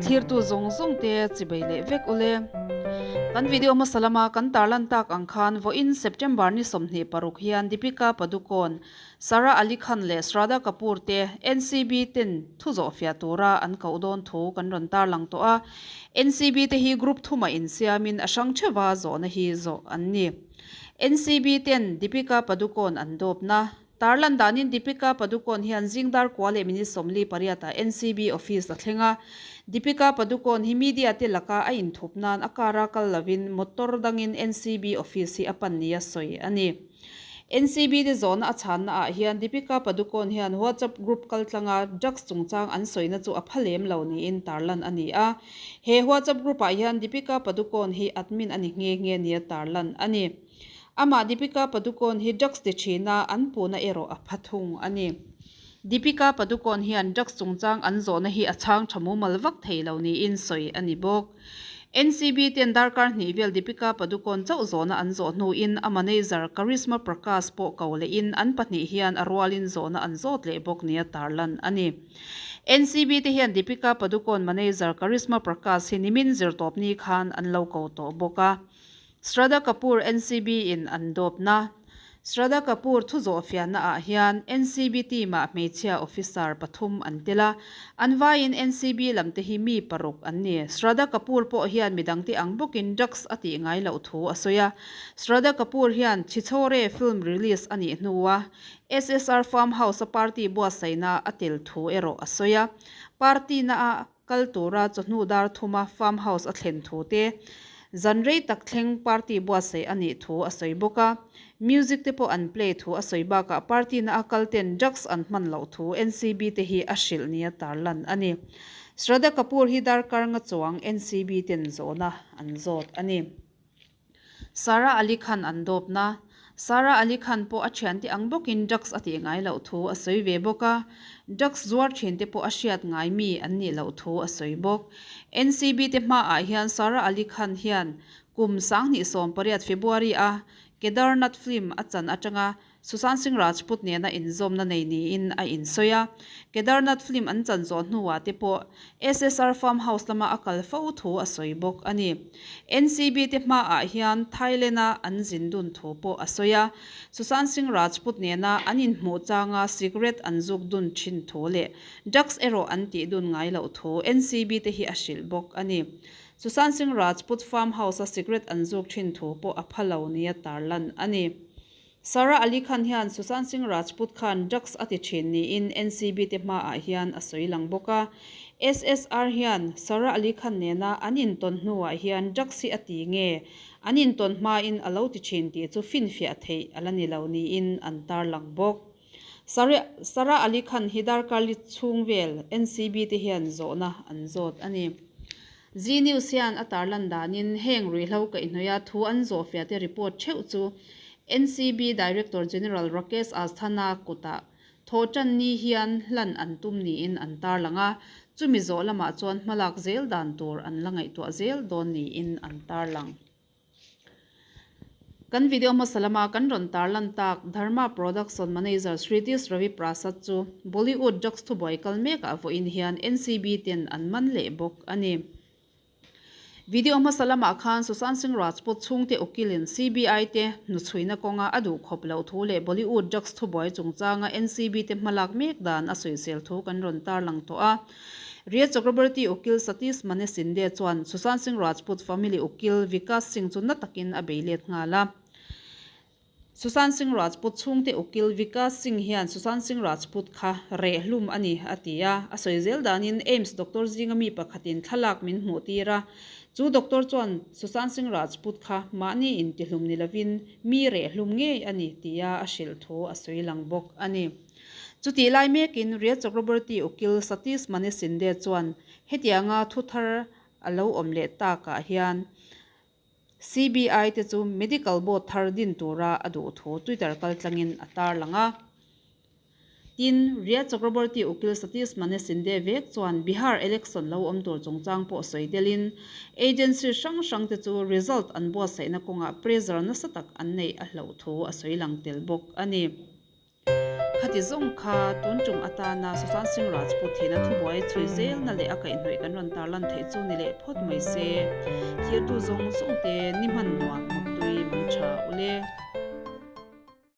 Thlirtu zawng zawng te chibei leh vek ule. Kan video hmasa lama kan tarlan tak ang khan vawiin September ni 26 hian Deepika Padukone, Sara Ali Khan leh Shraddha Kapoor te NCB ten thu zawh fiah tura an koh dawn thu kan rawn tarlang tawh a. NCB te hi group thumah insiamin a hrang theuha zawhna hi zawh an ni. NCB ten Deepika Padukone an dawpna Tarlan danin Deepika Padukone hian zing dar kua leh minute 48 ah NCB office a thleng a. Deepika Padukone hi media te laka a inthup nan a car a kal lovin motor dangin NCB office hi a pan nia sawi a ni. NCB te zawhna a chhanna ah hian Deepika Padukone hian WhatsApp group kaltlanga drugs chungchang an sawina chu a pha lem lo niin tarlan a ni a. He WhatsApp group ah hian Deepika Padukone hi admin a ni nghe nghe nia tarlan a ni. Amah Deepika Padukone hi drugs ti thina an puhna erawh a pha thung a ni. Deepika Padukone hian drugs chungchang an zawhna hi a chhang tha mumal vak thei lo niin sawi a ni bawk. NCB ten darkar hnih vel Deepika Padukone chauh zawhna an zawh hnuin a manager Karisma Prakash pawh ko lehin an pahnih hian a rualin zawhna an zawt leh bawk nia tarlan a ni. NCB te hian Deepika Padukone manager Karisma Prakash hi nimin zirtawpni khan an lo ko tawh bawk a. Shraddha Kapoor NCB in an dawpna. Shraddha Kapoor thu zawh fiahna ah hian NCB team ah hmeichhia officer pathum an tel a, an vaiin NCB lam te hi mi paruk an ni. Shraddha Kapoor pawh hian midangte ang bawkin drugs a tih ngai loh thu a sawi a. Shraddha Kapoor hian Chhichhore film release a nih hnua SSR Farm House a party buatsaihna a tel thu erawh a sawi a. Party na ah Kal tura chawhnu dar thuma farm house a thlen thu te, zan rei tak thleng party buatsaih a nih thu a sawi bawk a. Music te pawh an play thu a sawi bakah party na a kal ten drugs an hman loh thu NCB te hi a hrilh nia tarlan a ni. Shraddha Kapoor hi darkar nga chuang NCB ten zawhna an zawt a ni. Sara Ali Khan an dawpna. Sara Ali Khan pawh a thiante ang bawkin drugs a tih ngai loh thu a sawi ve bawk a, drugs zuar thinte pawh a hriat ngai mi an nih loh thu a sawi bawk. NCB te hmaah hian Sara Ali Khan hian kum 2018 February a Kedarnath film a chan atanga Sushant Singh Rajput nena inzawmna nei niin a insawi a, Kedarnath film an chan zawh hnuah te pawh SSR Farm House lama a kal fo thu a sawi bawk a ni. NCB te hmaah hian Thailand-a an zin dun thu pawh a sawi a, Sushant Singh Rajput nena an inhmuh changa cigarette an zuk dun thin thu leh drugs erawh an tih dun ngai loh thu NCB te hi a hrilh bawk a ni. Sushant Singh Rajput Farm House-a cigarette an zuk thin thu pawh a pha lo nia tarlan a ni. Sara Ali Khan hian Sushant Singh Rajput khan drugs a ti thin niin NCB te hmaah hian a sawi lang bawk a. SSR hian Sara Ali Khan nena an intawn hnuah hian drugs hi a ti nge an intawn hmain a lo ti thin tih chu finfiah theih a la ni lo niin an tarlang bawk. Sara Ali Khan hi darkar li chhung vel NCB te hian zawhna an zawt a ni. Zee News hian a tarlan danin heng ruihhlo kaihhnawih a thu an zawhfiah te report theuh chu NCB Director General Rakesh Asthana kutah thawhtan ni hian hlan an tum niin an tarlang a, chumi zawh lamah chuan hmalak zel dan tur an la ngaihtuah zel dawn niin an tarlang. Kan video hmasa lama kan rawn tarlan tak Dharma Production Manager Sritish Ravi Prasad chu Bollywood drugs thubuai kal mekah vawiin hian NCB ten an man leh bawk a ni. Video hmasa lamah khan Sushant Singh Rajput chhungte ukilin CBI te hnuchhuina kawnga a duh khawp loh thu leh Bollywood drugs thubuai chungchanga NCB te hmalak mek dan a sawisel thu kan rawn tarlang tawh a. Riya Chakraborty ukil Satish Mane Shinde chuan Sushant Singh Rajput family ukil Vikas Singh chu na takin a bei let nghal a. Sushant Singh Rajput chhungte ukil Vikas Singh hian Sushant Singh Rajput kha reh hlum a ni a ti a. A sawi zel danin AIIMS doctor zinga mi pakhatin thlalak min hmuh tir a. Chu doctor chuan Sushant Singh Rajput kha mahni intihlum ni lovin mi reh hlum ngei a ni tia a hrilh thu a sawi lang bawk a ni. Chutih lai mekin Riya Chakraborty ukil Satish Mane Shinde chuan hetianga thu thar a lo awm leh takah hian CBI te chu medical board thar din tura a duh thu Twitter kaltlangin a tarlang a. Tin, Riya Chakraborty ukil Satish Mane Shinde vek chuan Bihar election lo awm tur chungchang pawh sawi delin agency hrang hrang te chu result an buatsaihna kawngah pressure nasa tak an neih a hlauh thu a sawi lang tel bawk a ni. Khati zawng kha tun tum atana Sushant Singh Rajput thihna thubuai chhui zelna leh a kaihhnawih kan rawn tarlan theih chu ni leh phawt mai se. Thirtu zawng zawng te ni hman nuam muttui mang tha ule.